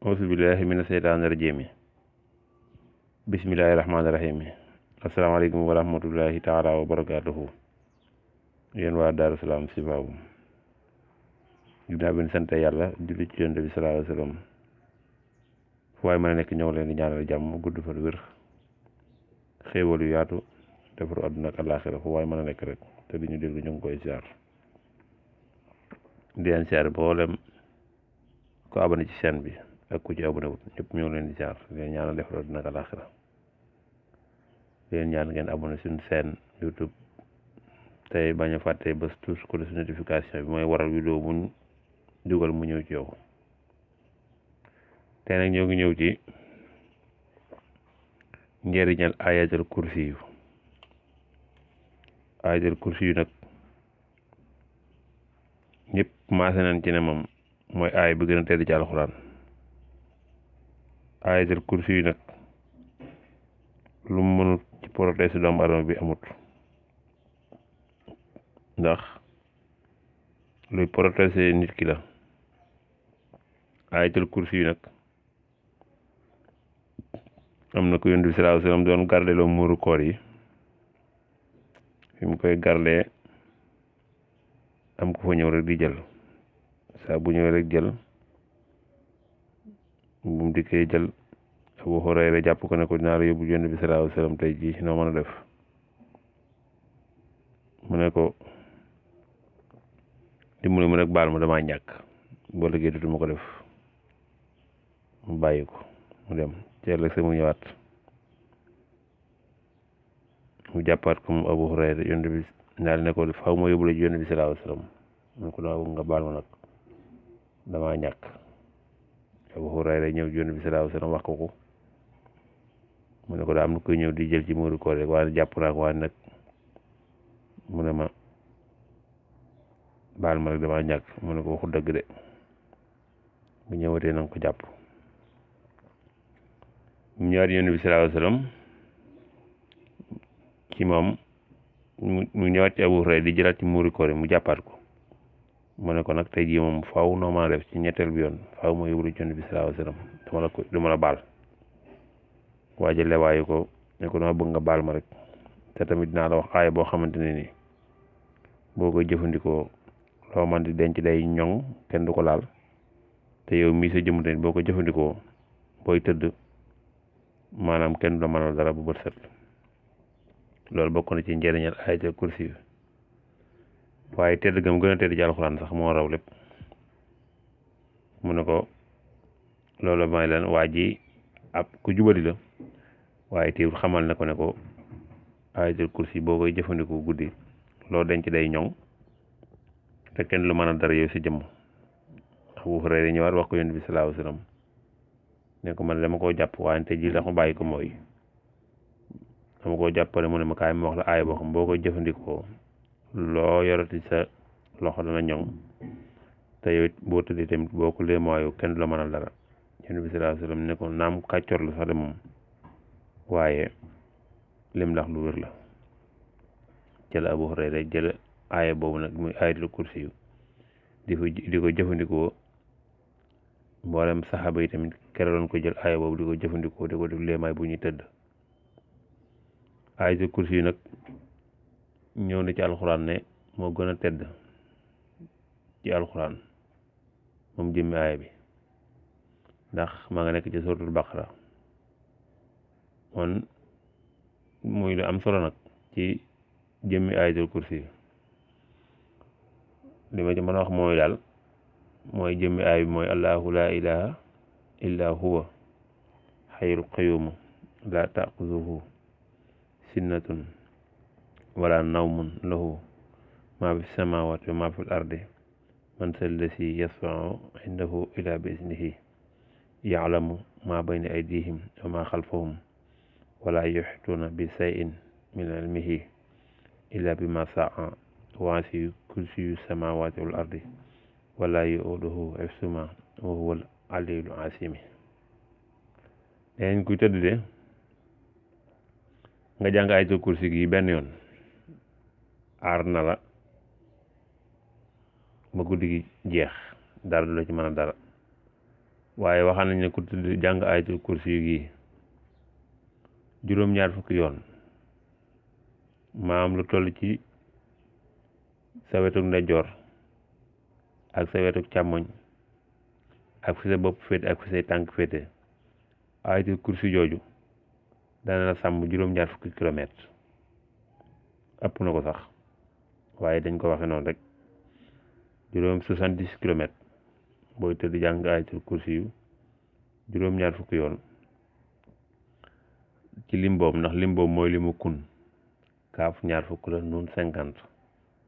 auzu billahi mina seytaani rajiim bismillahi rahmaani rahiim asalaamaaleykum wa rahmatullahi taala wa barakaatuhu yéen waa Daaru Salaam si baabu ginnaaw bi ñu sant yàlla julli ci Yonent bi sallallahu alayhi wa sallam fu waay mën a nekk ñëw leen di ñaanal jàmm gudd fa wér xéewal yu yaatu defaru àdduna ak àllaaxira fu waay mën a nekk rek te di ñu déglu ñu ngi koy siyaar di leen siyaar boolem ko abonné ci chaîne bi ak ku ci abonné wut ñëpp ñoo ngi leen di jaar di leen ñaanal defar àdduna ak àllaaxira di leen ñaan ngeen abonné suñu chaîne YouTube tey bañ a fàtte bés tous ko su notification bi mooy waral vidéo buñ dugal mu ñëw ci yow. tey nag ñoo ngi ñëw ci njëriñal ayatul kursi yu nag ñëpp maase nañ ci ne moom mooy aay bi gën a tedd ci alxuraan. ayatul kursi yu nag lu mu mënut ci protéger doomu adama bi amut, ndax luy protéger nit ki la. ayatul kursi yu nag am na ko Yonent bi sallallahu alayhi wa sallam doon garde loo muuru koor yi, fi mu koy garde am ko fa ñëw rek di jël saa bu ñëw rek jël bu mu dikkee jël Abu Hurayra jàpp ko ne ko dinaa la yóbbu Yonent bi sallallahu alayhi wa sallam tey jii noo mën a def mu ne ko dimbali mu rek baal ma damaa ñàkk boo liggéey dutuma ko def mu bàyyi ko mu dem ci ëllëg sa mu ñëwaat mu jàppaat ko moom Abu Hurayra Yonent bi daal ne ko faaw ma yóbbu la ci Yonent bi sallallahu alayhi wa sallam mu ne ko dama bëgg nga baal ma nag damaa ñàkk. Abu Hurayra ñëw ci Yonent bi sallallahu alayhi wa sallam wax ko mu ne ko daa am na koy ñëw di jël ci muuru koor rek waaye jàpp naa ko waaye nag mu ne ma baal ma rek damaa ñàkk mu ne ko waxu dëgg de bu ñëwatee na nga ko jàpp. mu ñëwaat Yonent bi sallallahu alayhi wa sallam ci moom mu ñëwaat ci Abu Hurayra di jëlaat ci muuru koor mu jàppaat ko mu ne ko nag tey jii moom faaw noo mën a def ci ñetteel bi yoon faaw ma yóbbu Yonent bi sallallahu alayhi wa sallam dama la baal waaye lewaayu ko ne ko dama bëgg nga baal ma rek te tamit dinaa la wax aaya boo xamante ne ni boo koy jëfandikoo loo man di denc day ñoŋ kenn du ko laal te yow mii sa jëmm tamit boo ko jëfandikoo booy tëdd maanaam kenn du la mënal dara bu bët set. loolu bokk na ci njëriñal ayatul kursi yu waaye tedd gam gën a tedd ci alxuraan sax moo raw lépp. mu ne ko loolu may lan waa ji ab ku jubadi la waaye teewul xamal ne ko ayatul kursi boo koy jëfandikoo guddi loo denc day ñoŋ te kenn lu mën a dara yow si jëmm. Abu Hurayra ñëwaat wax ko Yonent bi sallallahu alayhi wa sallam ne ko man dama koo jàpp waaye te ji la ko bàyyi ko mooy dama koo jàppale mu ne ma kaay ma wax la aaya boo xam boo koy jëfandikoo loo yorati sa loxo dana ñoŋ te yow it boo tëddee tamit boo ko léemaayu kenn du la mënal dara. Yonent bi sallallahu alayhi wa sallam ne ko naam kàccoor la sax de moom waaye lim lax lu wér la. jël Abu Hurayra jël aaya boobu nag muy ayatul kursi yu di ko jëfandikoo mboolem saxaaba yi tamit keroon ko jël aaya boobu di ko jëfandikoo di ko def léemaay bu ñuy tëdd. ayatul kursi yu nag ñëw na ci alxuraan ne moo gën a tedd ci alxuraan moom jëmmi aaya bi ndax maa nga nekk ci suratul baqara moom muy lu am solo nag ci jëmmi ayatul kursi li ma ci mën a wax mooy daal mooy jëmmi aaya bi mooy allahu laa ilaha illa huwa xayyul qayyuum laa taaxuzuhu sinnatun wala nawmun lahu maa fi samawati wa maa fi ardi man sallasi yasfau indahu ila bi isnihi yalamu maa bayna aydihim wa maa xalfahum wala yuxituuna bi sayin min ilmihi illa bi ma saa waasi kursiyu samawati wal ardi wala yuuduhu hifsuhuma wa huwa al aliyul asimi. neen kuy tëdd de nga jàng ayatul kursi gi benn yoon aar na la ba guddi gi jeex dara du la ci mën a dara waaye waxaan nañ ne ku tëdd jàng ayatul kursi yu gi juróom-ñaar fukki yoon maam lu toll ci sa wetuk ndeyjoor ak sa wetuk càmmoñ ak fi sa bopp féete ak fi say tànk féete ayatul kursi jooju dana la sàmm juróom-ñaar fukki kilomètre ëpp na ko sax waaye dañ ko waxe noonu rek 70 kilomètres booy tëdd jàng ayatul kursi yu juróom-ñaar fukki yoon ci lim boobu ndax lim boobu mooy limu kun kaaf ñaar fukk la nun 50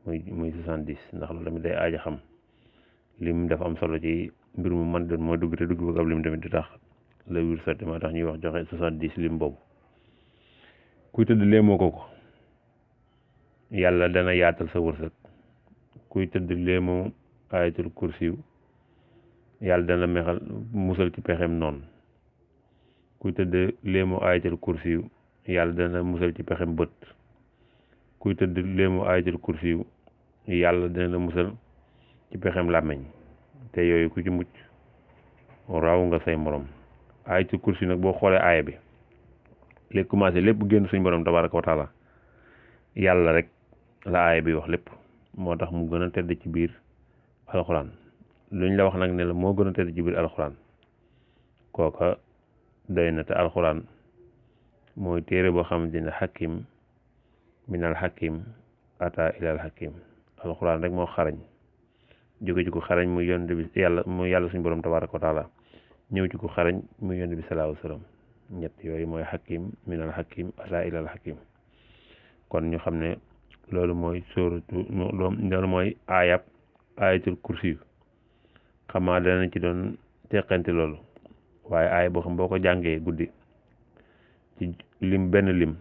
muy 70 ndax loolu tamit day aaja xam lim dafa am solo ci mbir mu man doon mooy dugg te dugg bëgg ab lim tamit di tax la wir sotti moo tax ñuy wax joxe 70 lim boobu kuy tëdd léemoo ko yàlla dana yaatal sa wërsëg kuy tëdd léemoo ayatul kursi yu yàlla dana mexal musal ci pexem noonu kuy tëdd léemoo ayatul kursi yu yàlla dana musal ci pexem bët kuy tëdd léemoo ayatul kursi yu yàlla dana la musal ci pexem làmmeñ te yooyu ku ci mucc raw nga say morom ayatul kursi nag boo xoolee aaya bi léegi commencé lépp génn suñ borom tabaraka wa taala yàlla rek la aaya bi wax lépp moo tax mu gën a tedd ci biir alxuraan luñ la wax nag ne la moo gën a tedd ci biir alxuraan kooka doy na te alxuraan mooy téere boo xamante ne xakim minal xakim ata ilal xakim alxuraan rek moo xarañ jóge ci ko xarañ muy yonent bi yàlla suñ borom tabaraka wa taala ñëw ci ko xarañ muy yonent bi sallallahu alayhi wasallam ñett yooyu mooy xakim minal xakim ata ilal xakim kon ñu xam ne loolu mooy sóoratu loolu mooy ayatul kursi yu xamaa dana ci doon teqante loolu waaye aaya boo xam boo ko jàngee guddi ci benn lim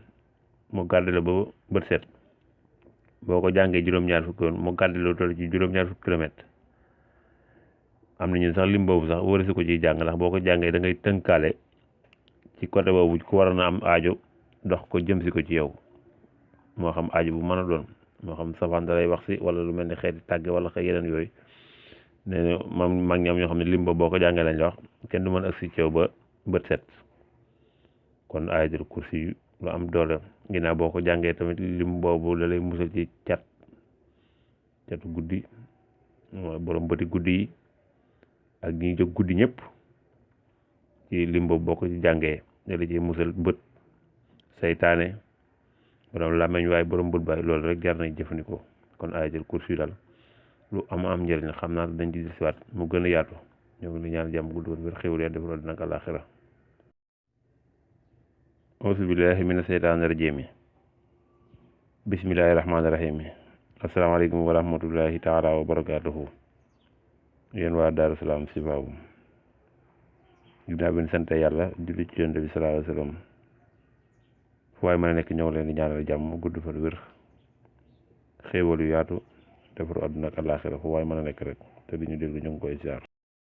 mu gàddu la ba bët set boo ko jàngee juróom-ñaar fukki yoon mu gàddu la toll ci juróom-ñaar fukki kilomètre am nañu sax lim boobu sax wara si ko ciy jàng ndax boo ko jàngee da ngay tënkaale ci côté boobu ku waroon a am aajo dox ko jëm si ko ci yow moo xam aajo bu mën a doon moo xam savant da lay wax si wala lu mel ni xeeti tàgge wala xëy yeneen yooyu nee na mag ñi am ñoo xam ne lim boobu boo ko jàngee lañ la wax kenn du mën ak si ci yow ba bët set kon ayatul kursi yu lu am doole ginnaaw boo ko jàngee tamit lim boobu la lay musal ci catu guddi mooy borom bëti guddi yi ak ñi jóg guddi ñëpp ci lim boobu boo ko ci jàngee da la ciy musal bët saytaane borom làmmeñ waaye borom bët baay loolu rek jar nañ jëfandikoo kon ayatul kursi yu daal lu am njëriñ xam naa dañ ci disiwaat mu gën a yaatu ñoo ngi ñaan jàmm gudd wér xéwal ya defal dina ko àllaaxira auzu billahi mina seytaani rajiim bismillahi rahmaani rahiim asalaamaaleykum wa rahmatullahi taala wa barakaatuhu yéen waa Daaru Salaam si baabu ginnaaw bi ñu sant yàlla julli ci yonent bi sallallahu alayhi wa sallam fu waay mën a nekk ñëw leen di ñaanal jàmm gudd fa wér xéewal yu yaatu defaru àdduna ak àllaaxira fu waay mën a nekk rek te di ñu déglu ñu ngi koy ziar